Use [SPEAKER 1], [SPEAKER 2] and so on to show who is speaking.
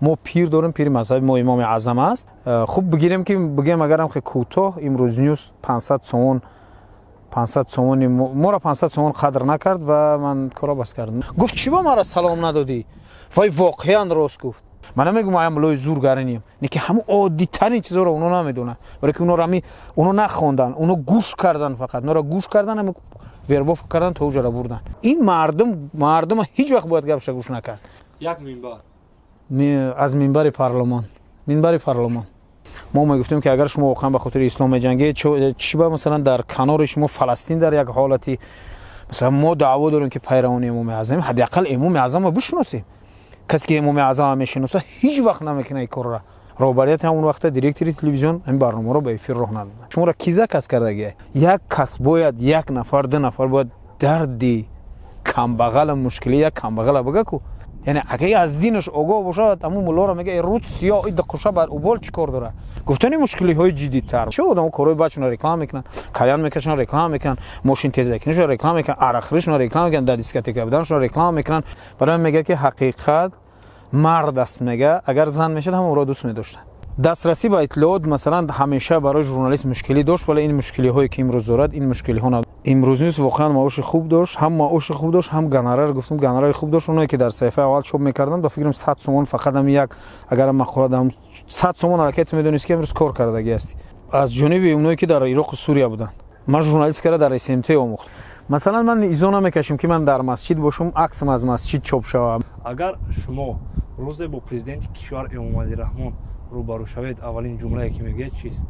[SPEAKER 1] Мо пир дорем, пири мазҳаби мо Имоми Аъзам аст. Хуб, бигирем ки бигем, агарам хе кӯтоҳ, Имрӯз Нюс 500 сомон, 500 сомони моро 500 сомон қадр накард ва ман корро бас кардам. Гуфт: «Чӣ ба мара салом надодӣ?» Вай воқеан рост гуфт. Ман намегӯм аям лои зургаринием, не ки ҳамун оддитарин чизоро оно намедонанд, барои ки оноро ами оно нахонданд, оно гӯш кардан, фақат оноро гӯш кардан, ами вербовка кардан, то уҷара бурдан. Ин мардум, мардума ҳеҷ вақт бояд гапша гӯш накард.
[SPEAKER 2] Як минбар.
[SPEAKER 1] Аз минбари парлумон, минбари парлумон мо мегуфтем, ки агар шумо воқеан ба хотири ислом меҷангед, чӣ ба масалан дар канори шумо Фаластин дар як ҳолати, масалан, мо даъво дорем, ки пайравони Имоми Аъзамем, ҳадди ақал Имоми Аъзамро бишиносем. Касе ки Имоми Аъзама мешиноса, ҳеҷ вақт намекунад ин корро. Роҳбарияти ҳамон вақта, директори телевизион ҳамин барномаро ба эфир роҳ надоданд. Шуморо ки заказ кардагия? Як кас бояд, як нафар, ду нафар бояд дарди камбағала, мушкили як камбағала бага ку. Яъне агар аз динаш огоҳ бошад, ҳамун муллоро мега: «Руд сиёҳ, ида қуша бар убол чӣ кор дора?» Гуфтани мушкилиҳои ҷиддитар. Чӣ одамо корҳои бачуна реклама мекунанд, кальян мекашанд, реклама мекунанд, мошин тезакунишро реклама мекунанд, арақхӯришро реклама мекунанд, дар дискотека буданашро реклама мекунанд. Барои мега, ки ҳақиқат мард аст. Мега, агар зан мешад, ҳамонро дӯст медоштанд. Дастрасӣ ба иттилоот, масалан, ҳамеша барои журналист мушкилӣ дошт, вале ин мушкилиҳое ки имрӯз дорад, ин мушкилиҳо. Имрӯз низ воқеан маоши хуб дошт, ҳам маоши хуб дошт, ҳам гонорар, гуфтам, гонорари хуб дошт. Оное ки дар саҳифаи аввал чоп мекардам, ба фикрам, 100 сомон фақат ҳам як агар мақола дам, 100 сомон. Аллакай ту медонист, ки имрӯз кор кардагӣ ҳастӣ. Аз ҷониби оное ки дар Ироқу Сурия буданд, ман журналистикаро дар СМТ омӯхтам. Масалан, ман изо намекашем, ки ман дар масҷид бошам, аксам аз масҷид чоп шавам.
[SPEAKER 2] Агар шумо рӯзе бо президенти кишвар Эмомалӣ Раҳмон рӯбарӯ шавед, аввалин ҷумлае, ки мегӯяд, чист?